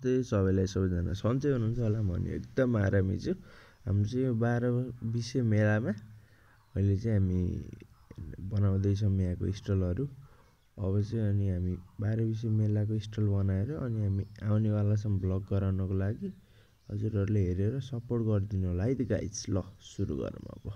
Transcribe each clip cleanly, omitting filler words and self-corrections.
नमस्ते सबैजना सन्चै हुनुहुन्छ होला म नि एकदम आरामी छु। हाम्रो चाहिँ यो 12 मेलामा अहिले चाहिँ हामी बनाउँदै छौं यहाँको स्टलहरु। अब चाहिँ अनि हामी 12 मेलाको स्टल बनाएर अनि हामी आउनेवाला छौं ब्लग गराउनको लागि। हजुरहरुले हेरेर सपोर्ट गरिदिनु होला है त गाइस। ल सुरु गरौँ अब।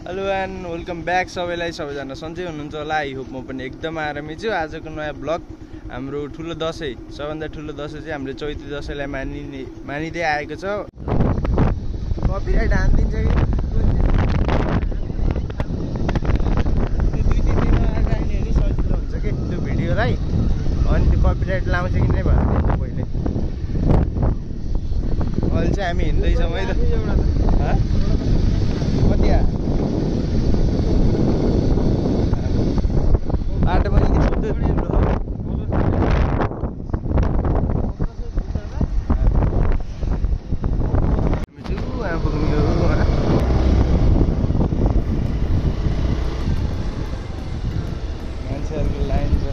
हेलो एन्ड वेलकम ब्याक सबैजना सन्चै हुनुहुन्छ होला। आई होप म पनि एकदम आरामै छु। आजको नयाँ ब्लग हाम्रो ठुलो दशैं, सबभन्दा ठुलो दशैं चाहिँ हाम्रो चैती दशैंलाई मानिदै आएको छ। कपिराइट हान्दिन्छ कि दुई तीन दिन राख्नेहरू सजिलो हुन्छ कि त्यो भिडियोलाई। अनि त्यो कपिराइट लाउँछ कि नै भन्नु पहिले। अहिले चाहिँ हामी हिँड्दैछौँ है त। कति बाटो पनि मान्छेहरूको लाइन छ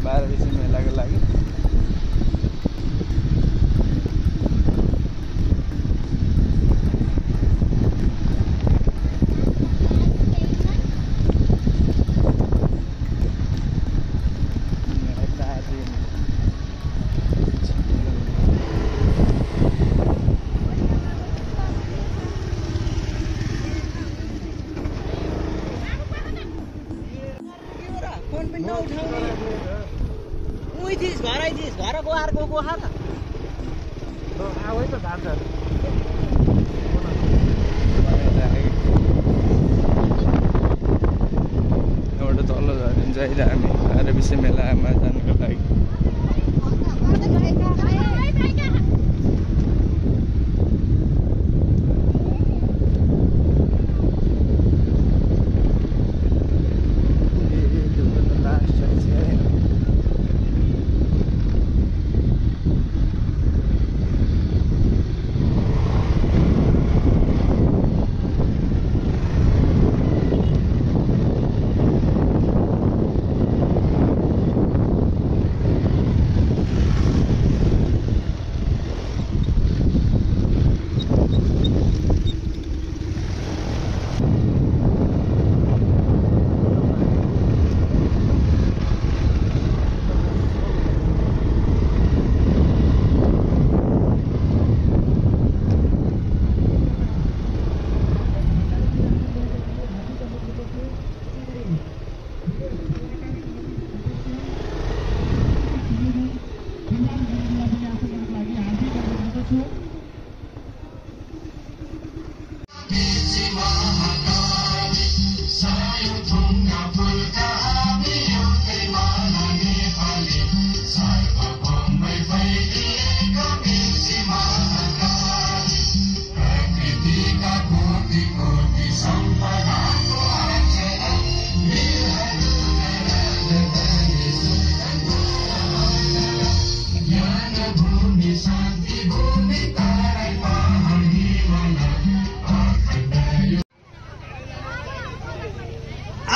12 मेलाको लागि। घरको अर्को खा त आउै त जान्छ एउटा तल झरिन्छ है त हामी 12 मेलामा जानुको लागि।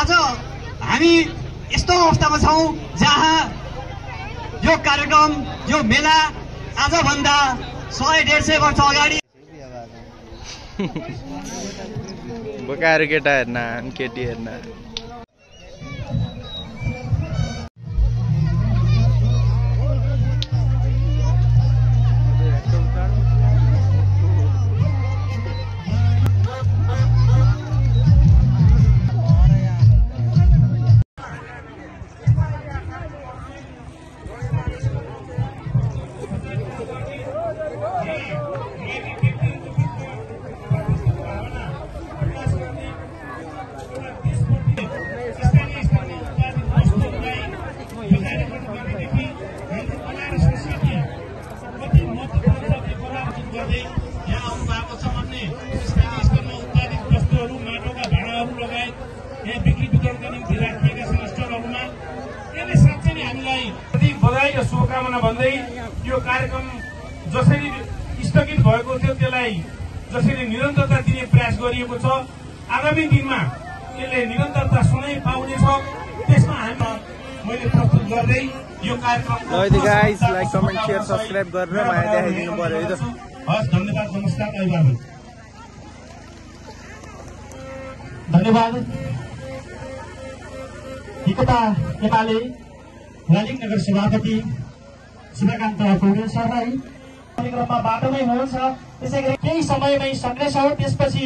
आज हामी यस्तो अवस्थामा छौं जहाँ यो कार्यक्रम यो मेला आजभन्दा 100-150 वर्ष अगाडि बोकाएर केटा हेर्न केटी हेर्न शुभकामना भन्दै यो कार्यक्रम जसरी स्थगित भएको थियो त्यसलाई जसरी निरन्तरता दिने प्रयास गरिएको छ आगामी दिनमा यसले निरन्तरता सुनै पाउनेछ त्यसमा हामी मैले प्रस्तुत गर्दै यो कार्यक्रम guys like comment share subscribe गरेर माया देखाइदिनु पर्यो है त हस् धन्यवाद नमस्कार अभिवादन धन्यवाद एकता एमाले राजनगर सभापति शिवकान्त पौडेल सरलाई कार्यक्रममा बाटोमै हुनुहुन्छ त्यसै गरी केही समयमै सक्नेछौँ त्यसपछि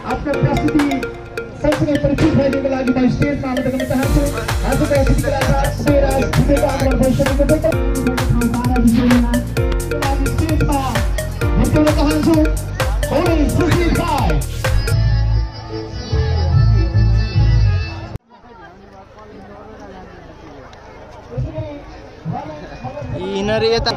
आफ्नो प्रस्तुति सँगसँगै परिचित भइदिनको लागि म स्टेजमा आउन गर्न चाहन्छु आजको अतिथि कलाकार सुरेश भुटेको आगमन भइसकेको छ स्टेजमा भेट्न चाहन्छु यिनीहरू यता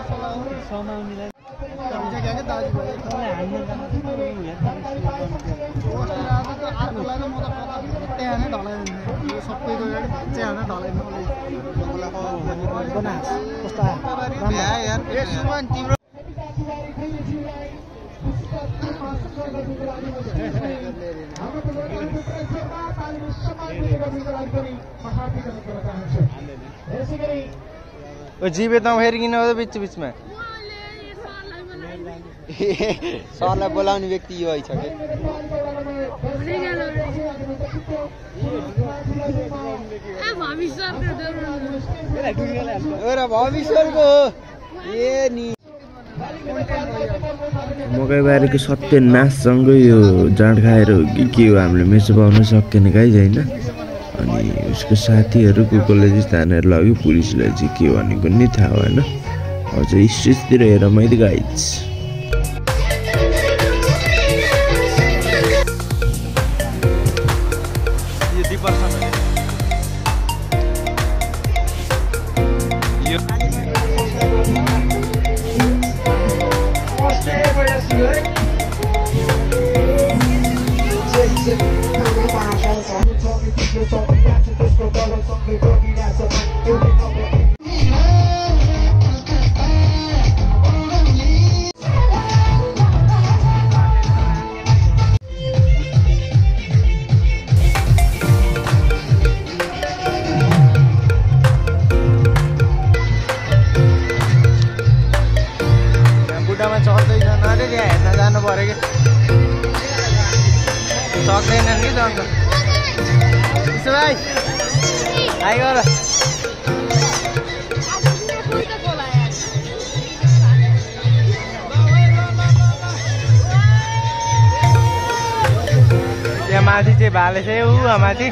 जीवे त फेरि किन हो बिच बिचमा सरलाई बोलाउने व्यक्ति यो छ कि भविष्यको मकैबारीको सत्यनाशसँगै यो जाँड खाएर हो कि के हो हामीले मेसो पाउन सकेन गाइज होइन अनि उसको साथीहरू कसले चाहिँ तानेर लग्यो पुलिसलाई चाहिँ के भनेको नि थाहा भएन अझ स्ट्रिटतिर हेर मैले गाइज सक्दैन नि जान्छ भाइ आइ गर त्यहाँ माथि चाहिँ भाले छ ऊ माथि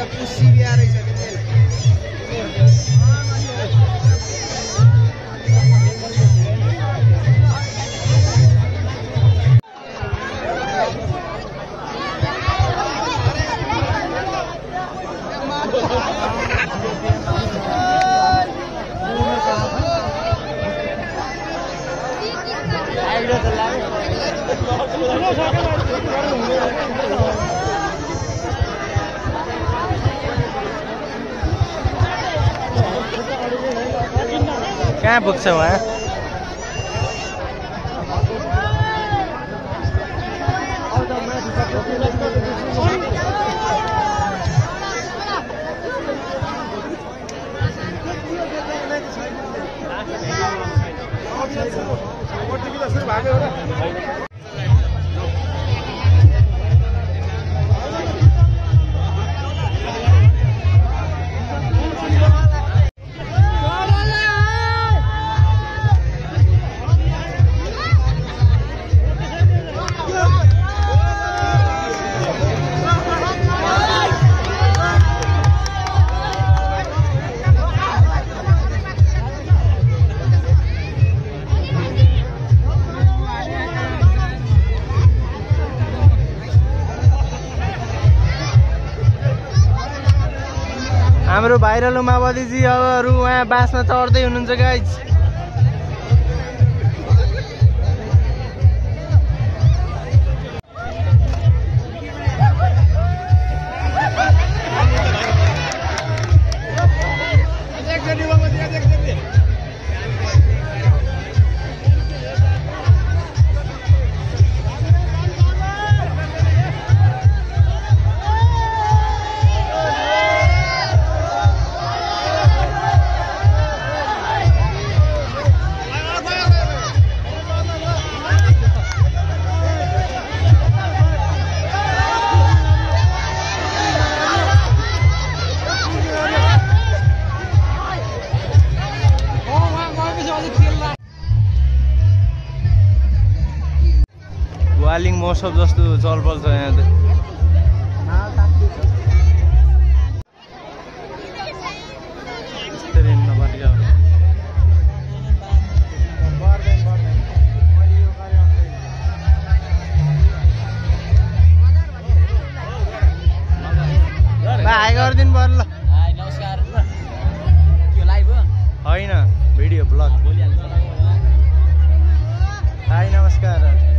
कहाँ पुग्छ उहाँ हाम्रो भाइरल माओवादीजी अरू उहाँ बासमा चढ्दै हुनुहुन्छ गाइज। वालिङ महोत्सव जस्तो चलपल छ यहाँ त। हाई गरिदिनु पर्यो ल। नमस्कार। के लाइभ हो? होइन भिडियो ब्लग। हाई नमस्कार।